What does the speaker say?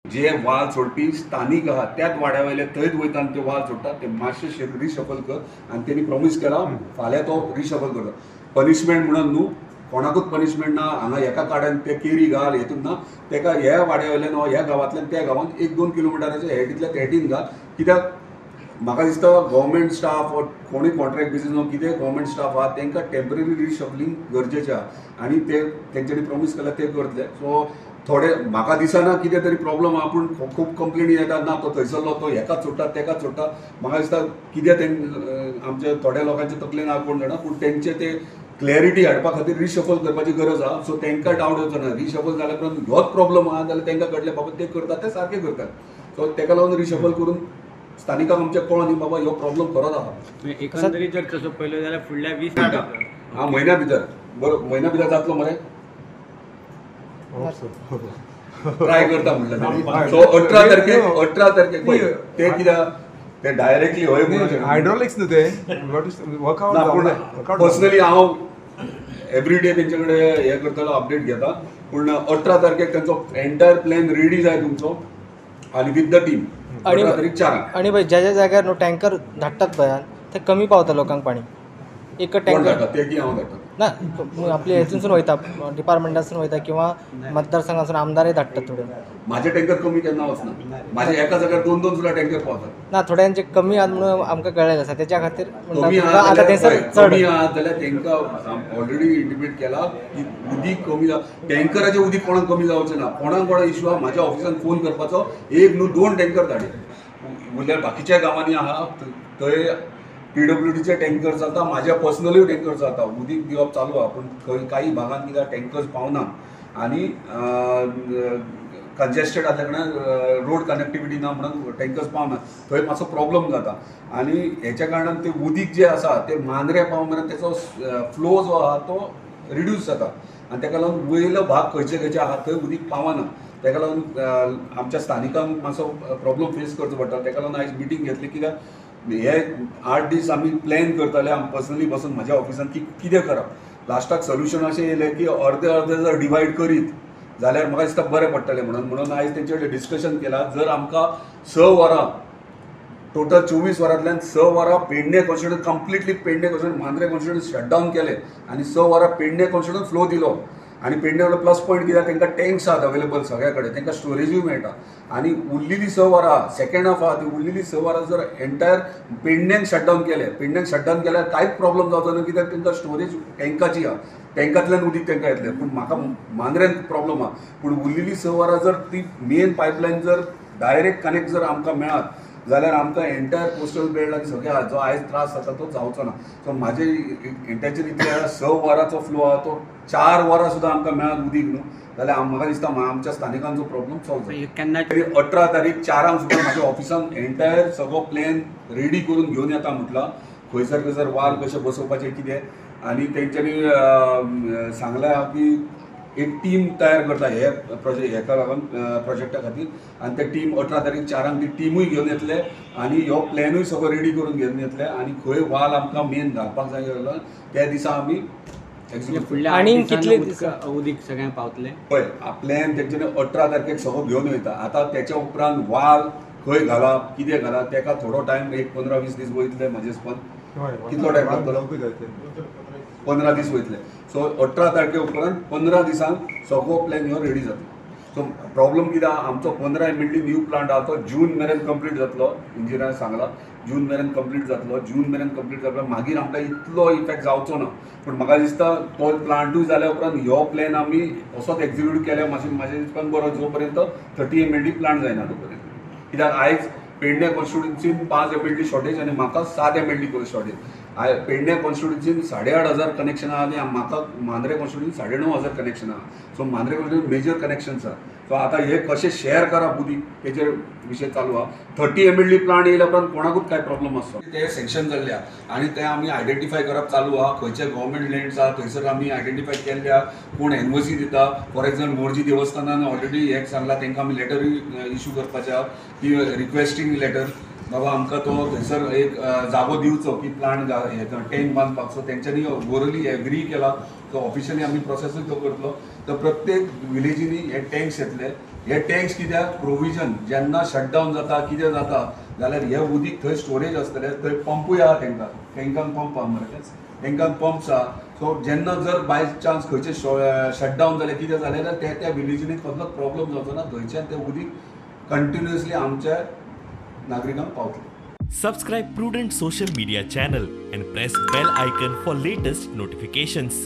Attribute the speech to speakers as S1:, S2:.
S1: जे वाल सोडपी स्थानीक आहा त्याच वाड्या वयले थंयच वयता आनी ते वाल सोडटात ते मातशे रिशफल कर आनी तेणी प्रॉमीस केला फाल्यां तो रिशफल करता. पनिशमेंट म्हणून न्हू, कोणाकूच पनिशमेंट ना. हांगा एका काड्यान ते केरी घाल हेतून ना, तेका ह्या वाड्या वयल्यान वा ह्या गांवांतल्यान त्या गांवांत 1-2 किलोमिटराचे हे तितल्या तेटीन घाल. कित्याक म्हाका दिसता गव्हर्मेंट स्टाफ वा कोणूय कॉन्ट्रॅक्ट बेसीस न्हू कितें गव्हर्मेंट स्टाफ आहा तांकां टेंपररी रिशफलिंग गरजेचें आहा आनी ते तेंच्यांनी प्रॉमीस केलां ते करतले. सो थोडे म्हाका दिसना कितें तरी प्रॉब्लम आहा, पूण खूब कंप्लेनी येतात ना तो थंयसरलो तो हेकाच सोडटा तेकाच सोडटा. म्हाका दिसता कितें आमच्या थोड्या लोकांच्या तकलेन आहा कोण जाणा, पूण तेंचे ते क्लॅरिटी हाडपा खातीर रिशफल करपाची गरज आहा. सो तांकां डावट येवचो ना रिशफल जाल्या उपरांत होच प्रॉब्लम आहा जाल्यार तांकां कळटलें बाबा ते करतात ते सारके करतात. सो ताका लागून रिशफल करून स्थानिकांक आमच्या कळोन न्ही बाबा हो प्रॉब्लम खरोच आहा.
S2: एकंदरीत जर तसो पळयलो जाल्यार फुडल्या 20
S1: हा म्हयन्या भितर बरो म्हयन्या भितर जातलो मरे, ट्राय करता म्हणलं. सो 18 तारखेक 18 तारखेक पळय ते कित्याक ते डायरेक्टली हय
S3: हायड्रोलिक्स न्हू ते वर्कआउट
S1: ना, पूण पर्सनली हांव एवरी डे तेंचे कडेन हें करतलो, अपडेट घेता. पूण 18 तारखेक तेंचो एंटायर प्लॅन रेडी जाय तुमचो आनी विथ the team 18 तारीख 4.
S4: आनी पळय ज्या ज्या जाग्यार न्हू टँकर धाडटात पळय ते कमी पावता लोकांक पाणी. एक टँकर
S1: ते की हांव धाडटा
S4: ना आपले हेतूनसून वयता, डिपार्टमेंटासून वयता किंवा मतदारसंघासून आमदारय धाडटात थोडे.
S1: माझे टँकर कमी केन्ना वचना, माझे एका जाग्यार 2-2 सुद्दां टँकर पावतात
S4: ना. थोड्यांचे कमी आहात म्हणून आमकां कळ्ळें आसा, तेच्या खातीर
S1: कमी
S4: आतां थंयसर चड
S1: कमी आहात जाल्यार तांकां ऑलरेडी इंटिमेट केला की उदीक कमी टँकराचें उदीक कोणाक कमी जावचें ना. कोणाक कोणाक इशू आहा म्हाज्या ऑफिसान फोन करपाचो, 1 न्हू 2 टँकर धाडी. म्हणल्यार बाकीच्या गांवांनी आहा थंय पीडब्ल्यूडीचे टँकर चलता, म्हाज्या पर्सनलूय टँकर चलता. उदीक दिवप चालू आहा, पूण खंय काही भागान कित्याक टँकर्स पावना आनी कंजेस्टेड आसल्या कारणान रोड कनेक्टिविटी ना म्हणून टँकर्स पावना, थंय मातसो प्रॉब्लम जाता. आनी हेच्या कारणान ते उदीक जें आसा ते मांद्रे पाव मेरेन तेचो फ्लो जो आहा तो रिड्यूस जाता आनी तेका लागून वयलो भाग खंयचे खंयचे आहा थंय उदीक पावना. तेका लागून आमच्या स्थानिकांक मातसो प्रॉब्लम फेस करचो पडटा. तेका लागून आयज मिटींग घेतली कित्याक हे 8 दीस आमी प्लॅन करताले आमी पर्सनली बसून म्हाज्या ऑफिसान की कितें करप. लास्टाक सोल्युशन अशें येयलें की अर्दे अर्दे जर डिवायड करीत जाल्यार म्हाका दिसता बरें पडटलें म्हणून. म्हणून आयज तेंचे कडेन डिस्कशन केलां. जर आमकां 6 वरां टोटल 24 वरांतल्यान 6 वरां Pedne constituency completely Pedne constituency Mandrem constituency shutdown केलें आनी 6 वरां पेडणे कॉन्स्टिट्युएन्सी फ्लो दिलो. आनी पेडणे वयलो प्लस पॉयंट कित्याक तांकां टँक्स आहात अवेलेबल सगळ्या कडेन, तांकां स्टोरेजूय मेळटा. आनी उरलेली 6 वरां सेकेंड हाफ आहा ती उरलेली 6 वरां जर एंटायर पेडण्यांक शटडावन केलें, पेडण्यांक शटडावन केल्यार कांयच प्रॉब्लम जावचो ना कित्याक तांकां स्टोरेज टँकाची आहा, टँकांतल्यान उदीक तांकां येतलें. पूण म्हाका मांद्र्यान प्रॉब्लम आहा. पूण उरलेली 6 वरां जर ती मेन पायपलायन जर डायरेक्ट कनेक्ट जर आमकां मेळत जाल्यार आमकां एंटायर कोस्टल बेल्ट आनी सगळे जो आयज त्रास जाता तो जावचो ना. सो म्हाजें इंटेन्शन इतलें आहा 6 वरांचो फ्लो आहा तो 4 वरां सुद्दां आमकां मेळत उदीक न्हू जाल्यार म्हाका दिसता आमच्या स्थानिकांचो प्रॉब्लम सॉल्व जाता. 18 तारीख 4 सुद्दां म्हाज्या ऑफिसान एंटायर सगळो प्लॅन रेडी करून घेवन येता म्हटलां, खंयसर खंयसर वाल कशें बसोवपाचें कितें. आनी तेंच्यांनी सांगलां की एक टीम तयार करता हे प्रोजेक्ट हेका लागून प्रोजेक्टा खातीर आनी ते टीम 18 तारीख 4 ती टिमूय घेवन येतले आनी हो प्लॅनूय सगळो रेडी करून घेवन येतले आनी खंय वाल आमकां मेन घालपाक जाय जाल्यार त्या दिसा आमी
S2: फुडल्या आनी कितले उदीक सगळ्यांक पावतले
S1: पळय प्लॅन तेंच्यांनी 18 तारखेक सगळो घेवन वयता. आतां तेच्या उपरांत वाल खंय घालप कितें घालप तेका थोडो टायम एक 15-20 दीस वयतले म्हजे हिसपान. कितलो टायम लागतलो? 15 दीस वयतले. सो 18 तारखे उपरांत 15 दिसांक सगळो प्लॅन हो रेडी जातलो. सो प्रॉब्लम कितें आहा आमचो 15 MLD new plant आहा तो जून मेरेन कंप्लीट जातलो, इंजिनियरान सांगलां जून मेरेन कंप्लीट जातलो. जून मेरेन कंप्लीट जातलो मागीर आमकां इतलो इफेक्ट जावचो ना. पूण म्हाका दिसता तो प्लांटूय जाल्या उपरांत हो प्लॅन आमी असोच एक्झिक्यूट केल्यार मातशें म्हाज्या हिसपान बरो, जो पर्यंत 30 MLD plant जायना तो पर्यंत. कित्याक आयज पेडणे कॉन्स्टिट्युएन्सीन 5 MLD shortage आनी म्हाका 7 MLD shortage. Pedne कॉन्स्टिट्युएन्सीन 8,500 कनेक्शन आहा आनी म्हाका मांद्रे कॉन्स्टिट्युएन्सीन 9,500 कनेक्शन आहा. सो मांद्रे कॉन्स्टिट्युएन्सीन मेजर कनेक्शन्स आहा. सो आतां हे कशें शेअर करप उदीक तेचेर विशय चालू आहा. 30 MLD plant येयल्या उपरांत कोणाकूच कांय प्रॉब्लम आसचो ते सँक्शन जाल्ले आहा आनी ते आमी आयडेंटिफाय करप चालू आहा. खंयचे गव्हर्मेंट लँड्स आहा थंयसर आमी आयडेंटिफाय केल्ले आहा, कोण एनओसी दिता. फॉर एग्जाम्पल मोरजी देवस्थानान ऑलरेडी एक सांगला, तांकां आमी लेटरूय इशू करपाचें आहा की रिक्वेस्टींग लेटर. बाबा आमकां तो थंयसर एक जागो दिवचो की प्लांट टँक बांदपाक. सो तेंच्यांनी ओरली एग्री केला. सो ऑफिशियली आमी प्रोसेसूय तो करतलो. तर प्रत्येक विलेजींनी हे टँक्स येतले. हे टँक्स कित्याक प्रोविजन जेन्ना शटडावन जाता कितें जाता जाल्यार हे उदीक थंय स्टोरेज आसतले. थंय पंपूय आहा तेंकां, टँकांक पंप आहा मरे, टँकांक पंप्स आहा. सो जेन्ना जर बाय चान्स खंयचे शटडावन जालें कितें जालें जाल्यार त्या त्या विलेजींनी कसलोच प्रॉब्लम जावचो ना. थंयच्यान तें उदीक कंटिन्युअसली आमच्या नागरिकांक पावतलें.
S5: Subscribe Prudent social media channel and press bell icon for latest notifications.